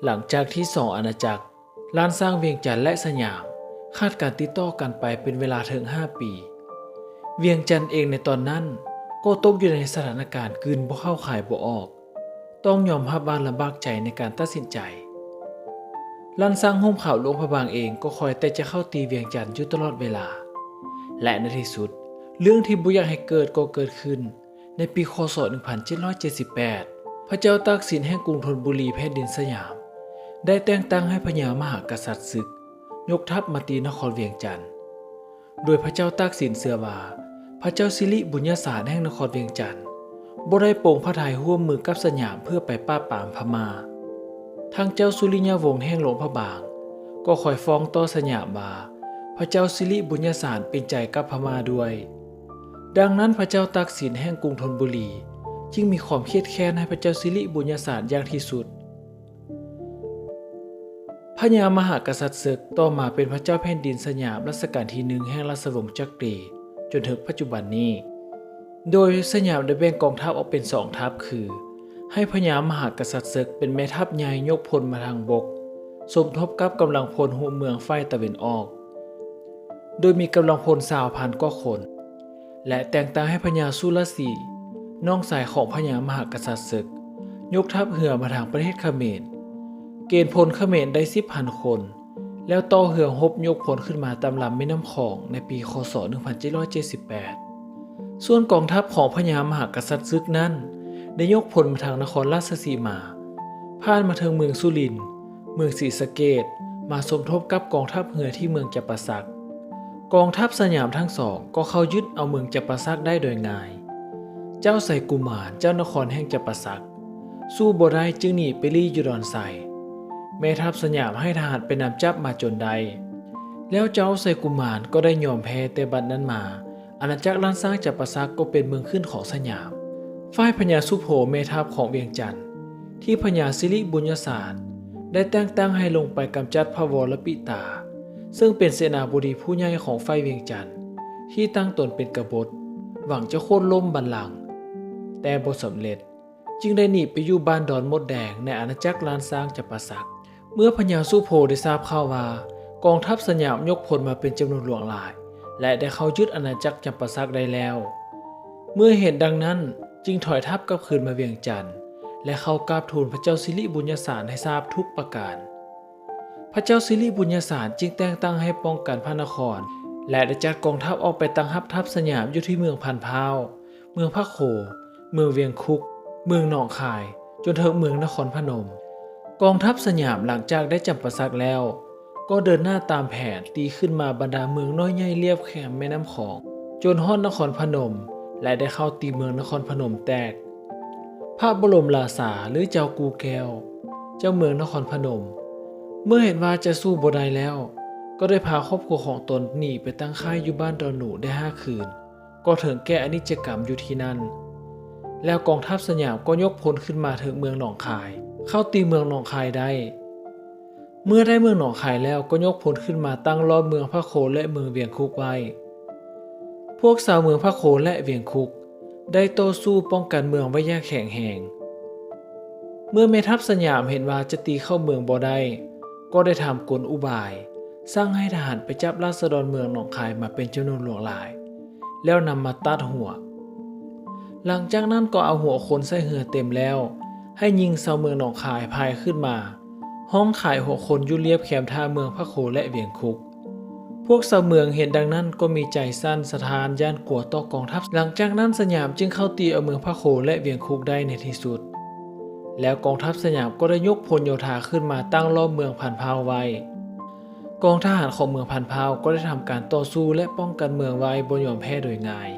ຫຼັງຈາກທີ່ສອງອານາຈັກ ລ້ານຊ້າງວຽງຈັນ ແລະ ສຍາມ ຂາດການຕິດຕໍ່ກັນໄປເປັນເວລາເຖິງຫ້າປີ, ວຽງຈັນເອງໃນຕອນນັ້ນກໍຕົກຢູ່ໃນສະຖານະການກືນບໍ່ເຂົ້າຄາຍບໍ່ອອກ, ຕ້ອງຍອມຮັບວ່າລຳບາກໃຈໃນການຕັດສິນໃຈ. ລ້ານຊ້າງຮົ່ມຂາວຫຼວງພະບາງເອງກໍຄອຍແຕ່ຈະເຂົ້າຕີວຽງຈັນຢູ່ຕະຫຼອດເວລາ ແລະ ໃນທີ່ສຸດ ເລື່ອງທີ່ບໍ່ຢາກໃຫ້ເກີດກໍເກີດຂຶ້ນ. ໃນປີ ຄ.ສ. ໜຶ່ງພັນເຈັດຮ້ອຍເຈັດສິບແປດ ພະເຈົ້າຕາກສິນແຫ່ງກຸງທົນບູລີ ແຜ່ນດິນສຍາມ ໄດ້ແຕ່ງຕັ້ງໃຫ້ພະຍາມະຫາກະສັດຊຶກຍົກທັບມາຕີນະຄອນວຽງຈັນ, ໂດຍພະເຈົ້າຕາກສິນເຊື່ອວ່າ ພະເຈົ້າສິລິບຸນຍະສານແຫ່ງນະຄອນວຽງຈັນ ບໍ່ໄດ້ປົງພະໄທຮ່ວມມືກັບສຍາມເພື່ອໄປປາບປາມພະມ້າ. ທາງເຈົ້າສຸລິຍະວົງແຫ່ງຫຼວງພະບາງ ກໍຄອຍຟ້ອງຕໍ່ສຍາມວ່າ ພະເຈົ້າສິລິບຸນຍະສານເປັນໃຈກັບພະມ້າດ້ວຍ. ດັ່ງນັ້ນ ພະເຈົ້າຕາກສິນແຫ່ງກຸງທົນບູລີ ຈຶ່ງມີຄວາມຄຽດແຄ້ນໃຫ້ພະເຈົ້າສິລິບຸນຍະສານຢ່າງທີ່ສຸດ. ພະຍາມະຫາກະສັດເສິກ ຕໍ່ມາເປັນພະເຈົ້າແຜ່ນດິນສຍາມ ລັດຊະການທີໜຶ່ງ ແຫ່ງລາຊະວົງຈັກກຣີ ຈົນເຖິງປັດຈຸບັນນີ້, ໂດຍສຍາມໄດ້ແບ່ງກອງທັບອອກເປັນສອງທັບ ຄື ໃຫ້ພະຍາມະຫາກະສັດເສິກເປັນແມ່ທັບໃຫຍ່ຍົກພົນມາທາງບົກ ສົມທົບກັບກຳລັງພົນຫົວເມືອງຝ່າຍຕາເວັນອອກ ໂດຍມີກຳລັງພົນຊາວພັນກວ່າຄົນ ແລະ ແຕ່ງຕັ້ງໃຫ້ພະຍາສຸລະສີ ນ້ອງຊາຍຂອງພະຍາມະຫາກະສັດເສິກ ຍົກທັບເຮືອມາທາງປະເທດຂະເໝນ, ເກນພົນຂະເໝນໄດ້ສິບພັນຄົນ ແລ້ວຕໍ່ເຮືອຮົບຍົກພົນຂຶ້ນມາຕາມລຳແມ່ນ້ຳຂອງໃນປີ ຄ.ສ. ໜຶ່ງພັນເຈັດຮ້ອຍເຈັດສິບແປດ. ສ່ວນກອງທັບຂອງພະຍາມະຫາກະສັດເສິກນັ້ນ ໄດ້ຍົກພົນມາທາງນະຄອນລາຊະສີມາ, ຜ່ານມາເຖິງເມືອງສຸລິນ, ເມືອງສີສະເກດ ມາສົມທົບກັບກອງທັບເຮືອທີ່ເມືອງຈຳປາສັກ. ກອງທັບສຍາມທັງສອງກໍເຂົ້າຍຶດເອົາເມືອງຈຳປາສັກໄດ້ໂດຍງ່າຍ. ເຈົ້າໄຊກຸມານ ເຈົ້ານະຄອນແຫ່ງຈຳປາສັກ ສູ້ບໍ່ໄດ້ຈຶ່ງໜີໄປລີ້ຢູ່ດອນໄຊ. ແມ່ທັບສຍາມໃຫ້ທະຫານໄປນຳຈັບມາຈົນໄດ້ ແລ້ວເຈົ້າໄຊກຸມານກໍໄດ້ຍອມແພ້. ແຕ່ບັດນັ້ນມາ ອານາຈັກລ້ານຊ້າງຈຳປາສັກກໍເປັນເມືອງຂຶ້ນຂອງສຍາມ. ຝ່າຍພະຍາສຸໂພ ແມ່ທັບຂອງວຽງຈັນ ທີ່ພະຍາສິລິບຸນຍະສານໄດ້ແຕ່ງຕັ້ງໃຫ້ລົງໄປກຳຈັດພະວໍລະປິຕາ ເຊິ່ງເປັນເສນາບໍດີຜູ້ໃຫຍ່ຂອງຝ່າຍວຽງຈັນ ທີ່ຕັ້ງຕົນເປັນກະບົດ ຫວັງຈະໂຄ່ນລົ້ມບັນລັງ ແຕ່ບໍ່ສຳເລັດ, ຈຶ່ງໄດ້ໜີໄປຢູ່ບ້ານດອນມົດແດງໃນອານາຈັກລ້ານຊ້າງຈຳປາສັກ. ເມື່ອພະຍາສຸໂພໄດ້ຊາບຂ່າວວ່າ ກອງທັບສຍາມຍົກພົນມາເປັນຈຳນວນຫຼວງຫຼາຍ ແລະ ໄດ້ເຂົ້າຍຶດອານາຈັກຈຳປາສັກໄດ້ແລ້ວ, ເມື່ອເຫັນດັ່ງນັ້ນ ຈຶ່ງຖອຍທັບກັບຄືນມາວຽງຈັນ ແລະ ເຂົ້າກາບທູນພະເຈົ້າສິລິບຸນຍະສານໃຫ້ຊາບທຸກປະການ. ພະເຈົ້າສິລິບຸນຍະສານຈຶ່ງແຕ່ງຕັ້ງໃຫ້ປ້ອງກັນພະນະຄອນ ແລະ ໄດ້ຈັດກອງທັບອອກໄປຕັ້ງຮັບທັບສຍາມຢູ່ທີ່ເມືອງພັນພ້າວ, ເມືອງພະໂຂ, ເມືອງວຽງຄຸກ, ເມືອງໜອງຄາຍ, ຈົນເຖິງເມືອງນະຄອນພະນົມ. ກອງທັບສຍາມຫຼັງຈາກໄດ້ຈຳປາສັກແລ້ວ ກໍເດີນໜ້າຕາມແຜນຕີຂຶ້ນມາບັນດາເມືອງນ້ອຍໃຫຍ່ລຽບແຄມແມ່ນ້ຳຂອງ ຈົນຮອດນະຄອນພະນົມ ແລະ ໄດ້ເຂົ້າຕີເມືອງນະຄອນພະນົມແຕກ. ພະບໍລົມລາຊາ ຫຼື ເຈົ້າກູ່ແກ້ວ ເຈົ້າເມືອງນະຄອນພະນົມ ເມື່ອເຫັນວ່າຈະສູ້ບໍ່ໄດ້ແລ້ວ ກໍໄດ້ພາຄອບຄົວຂອງຕົນໜີໄປຕັ້ງຄ້າຍຢູ່ບ້ານດອນໜູໄດ້ຫ້າຄືນ ກໍເຖິງແກ່ອະນິດຈະກຳຢູ່ທີ່ນັ້ນ. ແລ້ວກອງທັບສຍາມກໍຍົກພົນຂຶ້ນມາເຖິງເມືອງໜອງຄາຍ, ເຂົ້າຕີເມືອງໜອງຄາຍໄດ້. ເມື່ອໄດ້ເມືອງໜອງຄາຍແລ້ວ ກໍຍົກພົນຂຶ້ນມາຕັ້ງລ້ອມເມືອງພະໂຂ ແລະ ເມືອງວຽງຄຸກໄວ້. ພວກຊາວເມືອງພະໂຂ ແລະ ວຽງຄຸກ ໄດ້ຕໍ່ສູ້ປ້ອງກັນເມືອງໄວ້ຢ່າງແຂງແຮງ. ເມື່ອແມ່ທັບສຍາມເຫັນວ່າຈະຕີເຂົ້າເມືອງບໍ່ໄດ້ ກໍໄດ້ທຳກົນອຸບາຍ ສັ່ງໃຫ້ທະຫານໄປຈັບລາຊະດອນເມືອງໜອງຄາຍມາເປັນຈຳນວນຫຼວງຫຼາຍ ແລ້ວນຳມາຕັດຫົວ. ຫຼັງຈາກນັ້ນກໍເອົາຫົວຄົນໃສ່ເຮືອເຕັມແລ້ວ ໃຫ້ຍິງຊາວເມືອງໜອງຄາຍພາຍຂຶ້ນມາ ຫ້ອງຂາຍຫົວຄົນຢູ່ລຽບແຄມທ່າເມືອງພະໂຂ ແລະ ວຽງຄຸກ. ພວກຊາວເມືອງເຫັນດັ່ງນັ້ນກໍມີໃຈສັ່ນສະທ້ານຢ້ານກົວຕໍ່ກອງທັບ. ຫຼັງຈາກນັ້ນສຍາມຈຶ່ງເຂົ້າຕີເອົາເມືອງພະໂຂ ແລະ ວຽງຄຸກໄດ້ໃນທີ່ສຸດ. ແລ້ວກອງທັບສຍາມກໍໄດ້ຍົກພົນໂຍທາຂຶ້ນມາຕັ້ງລ້ອມເມືອງພັນພ້າວໄວ້. ກອງທະຫານຂອງເມືອງພັນພ້າວກໍໄດ້ທຳການຕໍ່ສູ້ ແລະ ປ້ອງກັນເມືອງໄວ້ບໍ່ຍອມແພ້ໂດຍງ່າຍ.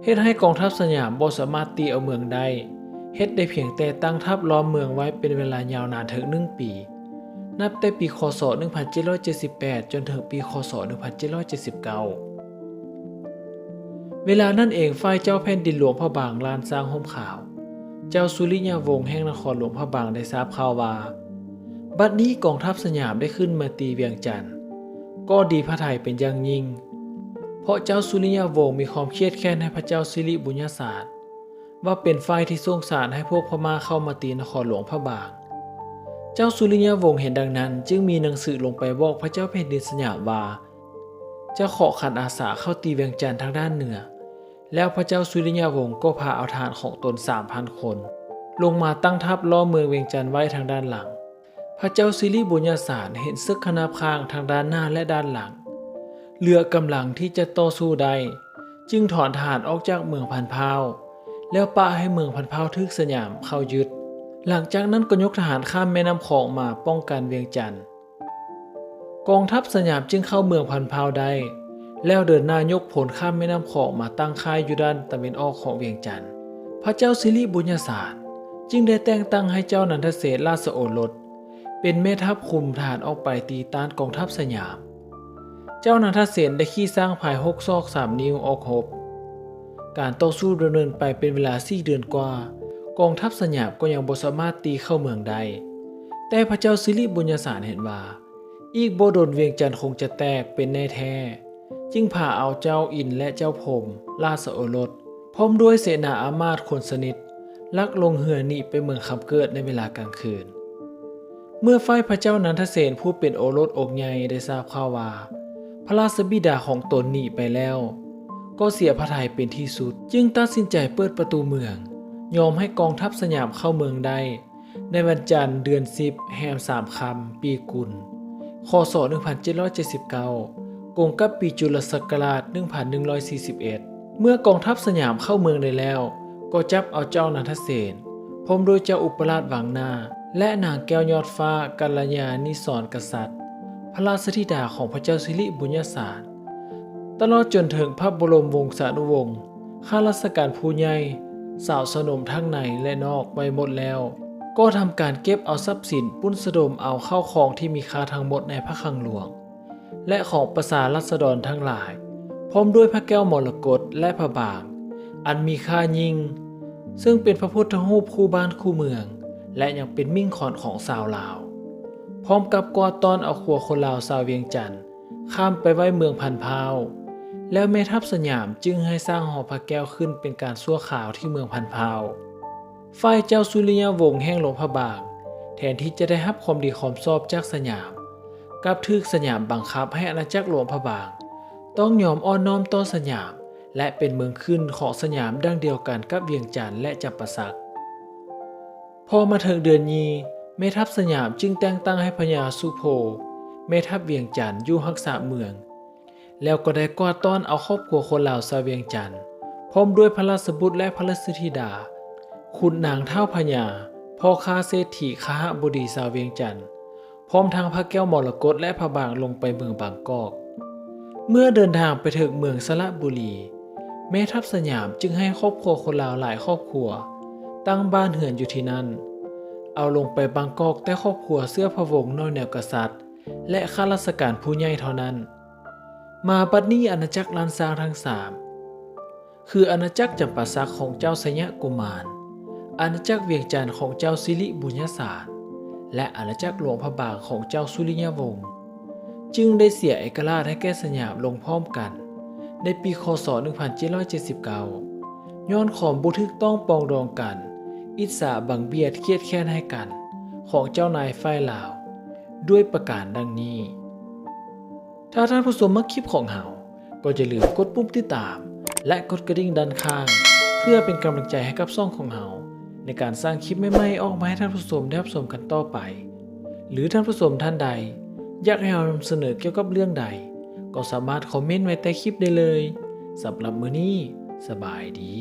ເຮັດໃຫ້ກອງທັບສຍາມບໍ່ສາມາດຕີເອົາເມືອງໄດ້, ເຮັດໄດ້ພຽງແຕ່ຕັ້ງທັບລ້ອມເມືອງໄວ້ເປັນເວລາຍາວນານເຖິງໜຶ່ງປີ, ນັບແຕ່ປີ ຄ.ສ. ໜຶ່ງພັນເຈັດຮ້ອຍເຈັດສິບແປດ ຈົນເຖິງປີ ຄ.ສ. ໜຶ່ງພັນເຈັດຮ້ອຍເຈັດສິບເກົ້າ. ເວລານັ້ນເອງ ຝ່າຍເຈົ້າແຜ່ນດິນຫຼວງພະບາງລ້ານຊ້າງຮົ່ມຂາວ ເຈົ້າສຸລິຍະວົງແຫ່ງນະຄອນຫຼວງພະບາງໄດ້ຊາບຂ່າວວ່າ ບັດນີ້ກອງທັບສຍາມໄດ້ຂຶ້ນມາຕີວຽງຈັນ, ກໍດີພະໄທເປັນຢ່າງຍິ່ງ, ເພາະເຈົ້າສຸລິຍະວົງມີຄວາມຄຽດແຄ້ນໃຫ້ພະເຈົ້າສິລິບຸນຍະສານ ວ່າເປັນຝ່າຍທີ່ສົ່ງສານໃຫ້ພວກພະມ້າເຂົ້າມາຕີນະຄອນຫຼວງພະບາງ. ເຈົ້າສຸລິຍະວົງເຫັນດັ່ງນັ້ນ ຈຶ່ງມີໜັງສືລົງໄປບອກພະເຈົ້າແຜ່ນດິນສຍາມວ່າ ຈະເຄາະຂັນອາສາເຂົ້າຕີວຽງຈັນທາງດ້ານເໜືອ, ແລ້ວພະເຈົ້າສຸລິຍະວົງກໍພາເອົາທະຫານຂອງຕົນສາມພັນຄົນ ລົງມາຕັ້ງທັບລ້ອມເມືອງວຽງຈັນໄວ້ທາງດ້ານຫຼັງ. ພະເຈົ້າສິລິບຸນຍະສານເຫັນເສິກຂະໜາບຂ້າງທາງດ້ານໜ້າ ແລະ ດ້ານຫຼັງ ເຫຼືອກຳລັງທີ່ຈະຕໍ່ສູ້ໄດ້ ຈຶ່ງຖອນທະຫານອອກຈາກເມືອງພັນພ້າວ ແລ້ວປະໃຫ້ເມືອງພັນພ້າວຖືກສຍາມເຂົ້າຍຶດ. ຫຼັງຈາກນັ້ນກໍຍົກທະຫານຂ້າມແມ່ນ້ຳຂອງມາປ້ອງກັນວຽງຈັນ. ກອງທັບສຍາມຈຶ່ງເຂົ້າເມືອງພັນພ້າວໄດ້ ແລ້ວເດີນໜ້າຍົກພົນຂ້າມແມ່ນ້ຳຂອງມາຕັ້ງຄ້າຍຢູ່ດ້ານຕາເວັນອອກຂອງວຽງຈັນ. ພະເຈົ້າສິລິບຸນຍະສານຈຶ່ງໄດ້ແຕ່ງຕັ້ງໃຫ້ເຈົ້ານັນທະເສນລາຊະໂອລົດ ເປັນແມ່ທັບຄຸມທະຫານອອກໄປຕີຕ້ານກອງທັບສຍາມ. ເຈົ້ານັນທະເສນໄດ້ຂີ່ຊ້າງພາຍຫົກສອກສາມນິ້ວອອກຮົບ. ການຕໍ່ສູ້ດຳເນີນໄປເປັນເວລາສີ່ເດືອນກວ່າ, ກອງທັບສຍາມກໍຍັງບໍ່ສາມາດຕີເຂົ້າເມືອງໄດ້. ແຕ່ພະເຈົ້າສິລິບຸນຍະສານເຫັນວ່າ ອີກບໍ່ດົນວຽງຈັນຄົງຈະແຕກເປັນແນ່ແທ້, ຈຶ່ງພາເອົາເຈົ້າອິນ ແລະ ເຈົ້າພົມລາຊະໂອລົດ ພ້ອມດ້ວຍເສນາອາມາດຄົນສະໜິດ ລັກລົງເຮືອໜີໄປເມືອງຄຳເກີດໃນເວລາກາງຄືນ. ເມື່ອຝ່າຍພະເຈົ້ານັນທະເສນຜູ້ເປັນໂອລົດອົງໃຫຍ່ໄດ້ຊາບຂ່າວວ່າ ພະລາຊະບິດາຂອງຕົນໜີໄປແລ້ວ ກໍເສຍພະໄທເປັນທີ່ສຸດ, ຈຶ່ງຕັດສິນໃຈເປີດປະຕູເມືອງ ຍອມໃຫ້ກອງທັບສຍາມເຂົ້າເມືອງໄດ້ ໃນວັນຈັນ ເດືອນສິບ ແຮມສາມຄ່ຳ ປີກຸນ ຄ.ສ. ໜຶ່ງພັນເຈັດຮ້ອຍເຈັດສິບເກົ້າ ກົງກັບປີຈຸລະສັກກະລາດ ໜຶ່ງພັນໜຶ່ງຮ້ອຍສີ່ສິບເອັດ. ເມື່ອກອງທັບສຍາມເຂົ້າເມືອງໄດ້ແລ້ວ ກໍຈັບເອົາເຈົ້ານັນທະເສນ ພ້ອມດ້ວຍເຈົ້າອຸປະລາດວັງໜ້າ ແລະ ນາງແກ້ວຍອດຟ້າ ກັນລະຍານິສອນກະສັດ ພະລາຊະທິດາຂອງພະເຈົ້າສິລິບຸນຍະສານ ຕະຫຼອດຈົນເຖິງພະບໍລົມວົງສານຸວົງ, ຂ້າລາຊະການຜູ້ໃຫຍ່, ຊາວຊະໜົມທັງໃນ ແລະ ນອກໄວ້ໝົດແລ້ວ, ກໍທຳການເກັບເອົາຊັບສິນປຸ້ນສະດົມເອົາເຂົ້າຂອງທີ່ມີຄ່າທັງໝົດໃນພະຄັງຫຼວງ ແລະ ຂອງປະຊາລາຊະດອນທັງຫຼາຍ, ພ້ອມດ້ວຍພະແກ້ວມໍລະກົດ ແລະ ພະບາງ ອັນມີຄ່າຍິ່ງ, ເຊິ່ງເປັນພະພຸດທະຮູບຄູ່ບ້ານຄູ່ເມືອງ ແລະ ຍັງເປັນໝິ່ງຂວັນຂອງຊາວລາວ, ພ້ອມກັບກວາດຕ້ອນເອົາຄົວຄົນລາວຊາວວຽງຈັນ ຂ້າມໄປໄວ້ເມືອງພັນພ້າວ, ແລ້ວແມ່ທັບສຍາມຈຶ່ງໃຫ້ສ້າງຫໍພະແກ້ວຂຶ້ນເປັນການຊົ່ວຄາວທີ່ເມືອງພັນພ້າວ. ຝ່າຍເຈົ້າສຸລິຍະວົງແຫ່ງຫຼວງພະບາງ ແທນທີ່ຈະໄດ້ຮັບຄວາມດີຄວາມຊອບຈາກສຍາມ, ກັບຖືກສຍາມບັງຄັບໃຫ້ອານາຈັກຫຼວງພະບາງ ຕ້ອງຍອມອ່ອນນ້ອມຕໍ່ສຍາມ ແລະ ເປັນເມືອງຂຶ້ນຂອງສຍາມດັ່ງດຽວກັນກັບວຽງຈັນ ແລະ ຈຳປາສັກ. ພໍມາເຖິງເດືອນຍີ່ ແມ່ທັບສຍາມຈຶ່ງແຕ່ງຕັ້ງໃຫ້ພະຍາສຸໂພ ແມ່ທັບວຽງຈັນ ຢູ່ຮັກສາເມືອງ, ແລ້ວກໍໄດ້ກວາດຕ້ອນເອົາຄອບຄົວຄົນລາວຊາວວຽງຈັນ ພ້ອມດ້ວຍພະລາຊະບຸດ ແລະ ພະລາຊະທິດາ, ຂຸນນາງທ້າວພະຍາ, ພໍ່ຄ້າເສດຖີ, ຄະຫະບໍດີຊາວວຽງຈັນ, ພ້ອມທັງພະແກ້ວມໍລະກົດ ແລະ ພະບາງລົງໄປເມືອງບາງກອກ. ເມື່ອເດີນທາງໄປເຖິງເມືອງສະລະບູລີ, ແມ່ທັບສຍາມຈຶ່ງໃຫ້ຄອບຄົວຄົນລາວຫຼາຍຄອບຄົວ ຕັ້ງບ້ານເຮືອນຢູ່ທີ່ນັ້ນ, ເອົາລົງໄປບາງກອກແຕ່ຄອບຄົວເຊື້ອພະວົງໜ່ວຍແນວກະສັດ ແລະ ຂ້າລາຊະການຜູ້ໃຫຍ່ເທົ່ານັ້ນ. ມາບັດນີ້ອານາຈັກລ້ານຊ້າງທັງສາມ ຄືອານາຈັກຈຳປາສັກຂອງເຈົ້າໄຊຍະກຸມານ, ອານາຈັກວຽງຈັນຂອງເຈົ້າສິລິບຸນຍະສານ ແລະ ອານາຈັກຫຼວງພະບາງຂອງເຈົ້າສຸລິຍະວົງ ຈຶ່ງໄດ້ເສຍເອກະລາດໃຫ້ແກ່ສຍາມລົງພ້ອມກັນໃນປີ ຄ.ສ. ໜຶ່ງພັນເຈັດຮ້ອຍເຈັດສິບເກົ້າ ຍ້ອນຄວາມບໍ່ຖືກຕ້ອງປອງດອງກັນ, ອິດສາບັງບຽດຄຽດແຄ້ນໃຫ້ກັນຂອງເຈົ້ານາຍຝ່າຍລາວ ດ້ວຍປະການດັ່ງນີ້. ຖ້າທ່ານຜູ້ຊົມມັກຄລິບຂອງເຮົາ, ກໍຢ່າລືມກົດປຸ່ມຕິດຕາມ ແລະ ກົດກະດິ່ງດ້ານຂ້າງ ເພື່ອເປັນກຳລັງໃຈໃຫ້ກັບຊ່ອງຂອງເຮົາ ໃນການສ້າງຄລິບໃໝ່ໆອອກມາໃຫ້ທ່ານຜູ້ຊົມໄດ້ຮັບຊົມກັນຕໍ່ໄປ. ຫຼືທ່ານຜູ້ຊົມທ່ານໃດ ຢາກໃຫ້ເຮົານຳສະເໜີກ່ຽວກັບເລື່ອງໃດ, ກໍສາມາດຄອມເມັນໄວ້ໃຕ້ຄລິບໄດ້ເລີຍ. ສຳລັບມື້ນີ້, ສະບາຍດີ.